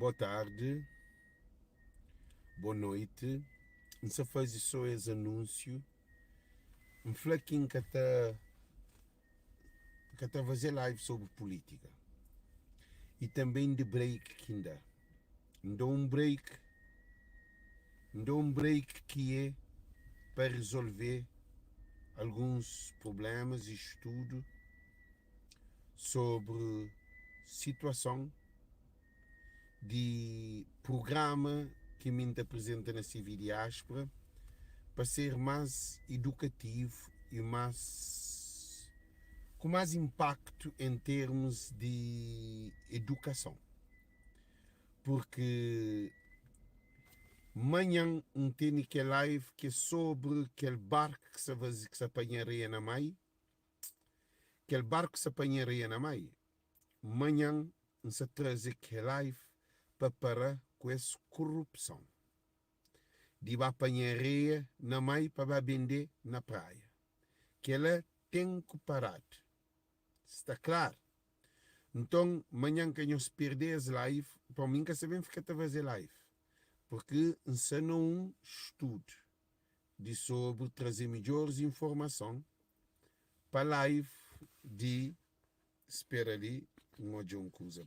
Boa tarde, boa noite. N sa faze só es anúnsiu. N fla ki N ka ta ka ta faze live sobri pulítika i tanben di break ki N da. N da un break, N da un break ki é pa rezolve alguns prublémas i studu sobri situason di prugrama ki mi N ta aprizenta na CV Diáspora pa ser más idukativu i más ku más inpaktu en termus di edukason. Purki manhan N tene kel live ki é sobri kel barku ki sa faze ki sa panha areia na mai, kel barku ki sa panha areia na mai. Manhan N sa traze kel live pa para ku es kurupson di ba panha areia na mai pa ba bende na praia. Kela ten ku paradu. Sta klaru? Nton manhan ka nhos perde es live, pamo mi N ka sa ben fika ta faze live purki N sa na un studu di sobri traze midjoris informason pa live di Spera li N odja un kuza.